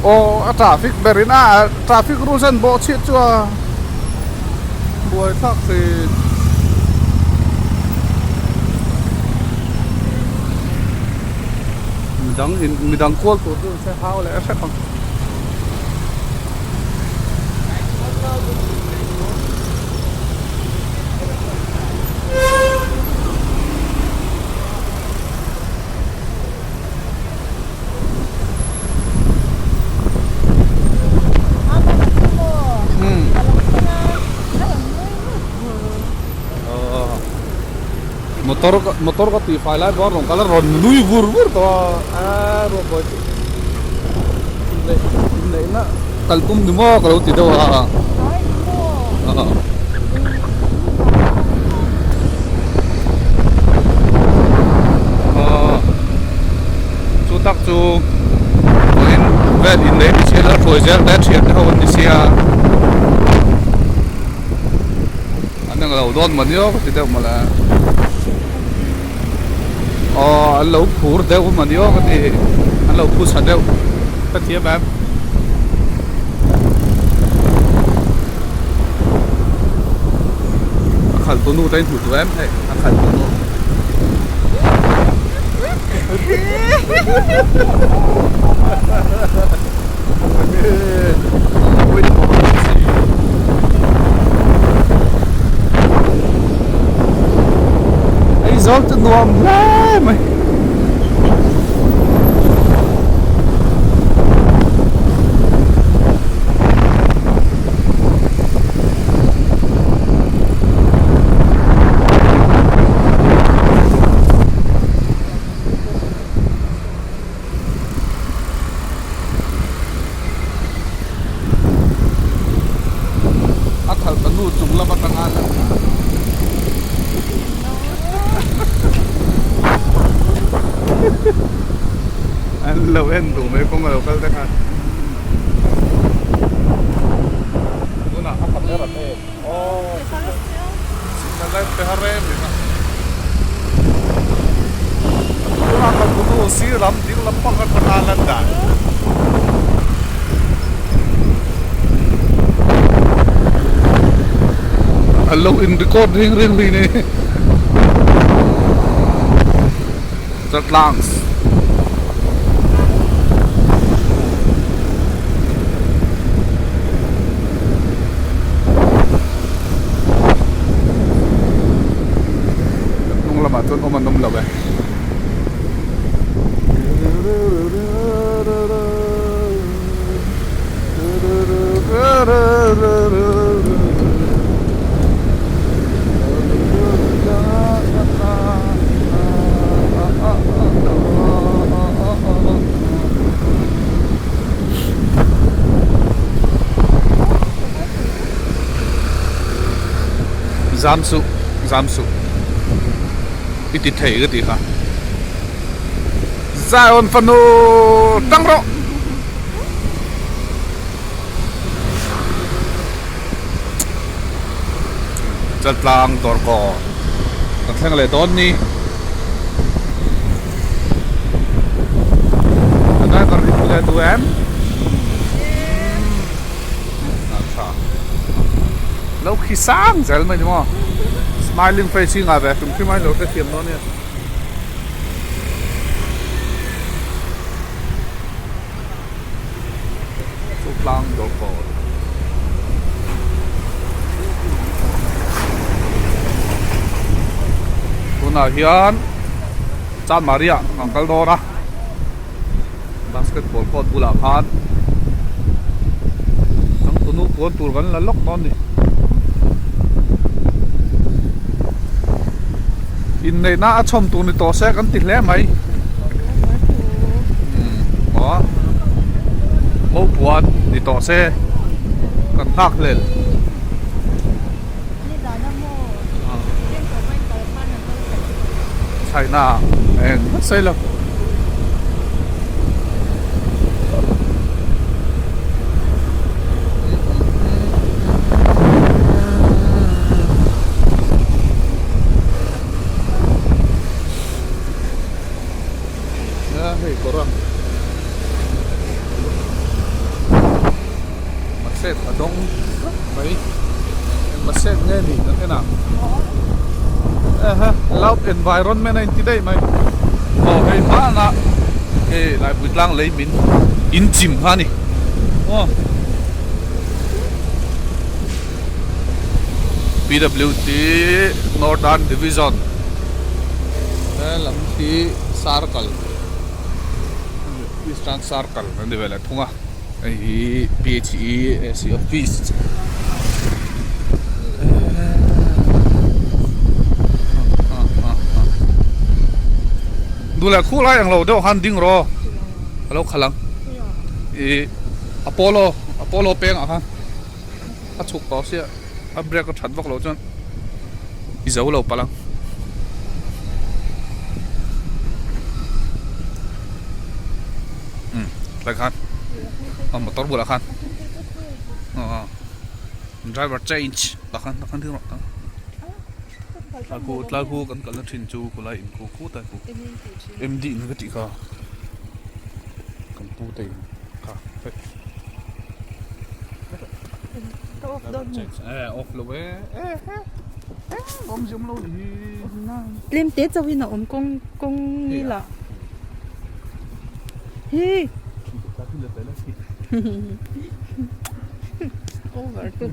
Aw a traffic ber in a traffic rules an bawh chhiat chu a buai thlak thin. Midang in midang kual tur chu an se hau leh hrep ang. Motor motor ka tih fai lai pawh a rawn kal a rawn nui vur vur tawh a a ruak buai chu inneih inneihna kal tum ni maw ka lo ti deuh a. Chu tak chu vawiin vel inneih ni sia hruai zel te thian te ho an ni sia an ang lo dawn mawni aw ka ti deuh mawle aw an lo phur deuh mawni aw ka ti an lo phusa deuh ka thiam em. A khalh tu nu te in hmu duh em hei a khalh tu nu. Aizawl chu nuam hle mai. A khalh ta nu chung lam atanga lan An lo en duh mai kawng a lo kal te khan. Tunah a khat ber a te. Aw signal light pe har em em a. Tunah kan hmu nu sir lam ding lam pang atanga lan dan. An lo in record ring ring ri ni. Chatlangs. Hnung lamah chuan awm an awm lo e. Zam suh zam suh i ti thei ka tih kha Zion fanu tang rawh. Chaltlang dawrkaw kan thleng leh dawn ni. A driver hi pule duh em? A tha. Lo khi sang zel mai ni maw? Smiling face hi ngah ve hrim hrim a lo hrethiam dawn nia. Chu tlang dawr kawl. Tunah hian Chanmari ah kan kal dawn a, basketball court bulah khan changtunu puan tur kan la lawk dawn a ni. Inneihna a chhawm tur ni tawh se kan ti hle mai. Aw mo puan ni tawh se kan nghak hlel. China eng hmasa sawi lo. Hei kawr ang. set nge ni kan en ang loud environment a inti daih mai aw hei hmanah hei laipui tlang lei min in chim kha a ni aw PWD Northern Division he lam hi circle Eastern circle a ni ve leh thung a hei hi P H E A C office duh leh khuh lai ang lo deuh khan ding rawh a lo khalh ang ih Apollo Apollo peng ah khan. A chhuk tawh sia a brake a that vak loh chuan i zo lo palh ang. Umm tlai khan a motor bulah khan aw driver change tah khan tah khan ding rawh tah tlai khu tlai khu kan kalna thin chu khulai in khu khut a khu M D in ka tih kha kan pu te in kha hei. Tlem te chauhin a awm kawng kawng ni lah hi over tu